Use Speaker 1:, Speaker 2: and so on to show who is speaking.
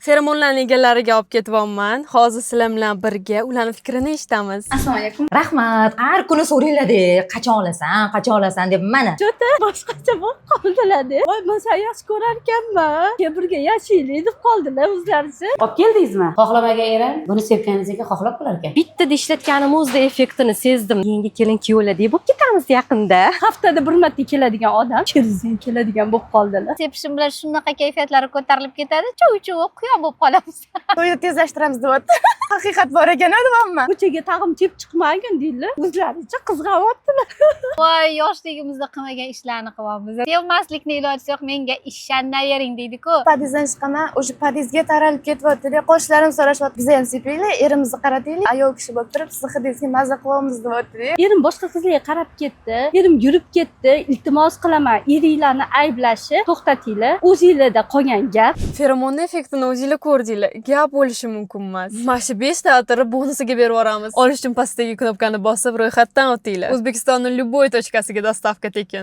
Speaker 1: Feromonlarni egalariga olib ketyapman. Hozir sizlar bilan birga ularni fikrini eshitamiz.
Speaker 2: Assalomu alaykum.
Speaker 3: Rahmat. Har kuni so'ranglar-da, qachon olasan, qachon olasan deb mana.
Speaker 4: Juda boshqacha bo'lib qoldilar-da. Voy, men seni yaxshi ko'rar ekanman. Kel, birga yashaylik deb qoldilar o'zlaricha.
Speaker 5: Olib keldingizmi? Xohlamagan erim buni sepganingizga xohlab qolar ekan.
Speaker 6: Bittada ishlatganimizda effektini sezdim. Yangi kelin kuyovlardek bo'lib ketamiz yaqinda.
Speaker 4: Haftada bir marta keladigan odam через keladigan bo'lib qoldilar.
Speaker 2: Sepishim bilan shunaqa kayfiyatlari ko'tarilib ketadi. Chuv chuv quyon bo'lib qolamiz.
Speaker 7: To'yni tezlashtiramiz deyapti. Haqiqat bor ekan deyapman.
Speaker 4: Ko'chaga tag'in chep chiqmagin deydilar. O'zlaricha qizg'anyaptilar.
Speaker 2: Voy, yoshligimizda qilmagan ishlarni qilyapmiz. Sevmaslikni iloji yo'q, menga ishonavering deydi-ku.
Speaker 7: Podyezddan chiqaman, o'sha podyezdga taralib ketyapti-da. Qo'shnilarim so'rashyapti, biza ham sepaylik, erimizni qarataylik. Ayol kishi bo'lib turib, sizni hidingizga maza qilyapmiz deyapti-da.
Speaker 4: Erim boshqa qizlarga qarab ketdi. Erim yurib ketdi. Iltimos qilaman, eringlarni ayblashi to'xtatinglar. O'zinglarda qolgan gap.
Speaker 1: Feromonni effektini o'zinglar ko'rdinglar. Gap bo'lishi mumkin emas. Mana shu 5 ta atirni bonusiga berib yuboramiz. Olish uchun pastdagi knopkani bosib ro'yxatdan o'tinglar. O'zbekistonning любой точка siga доставка tekin.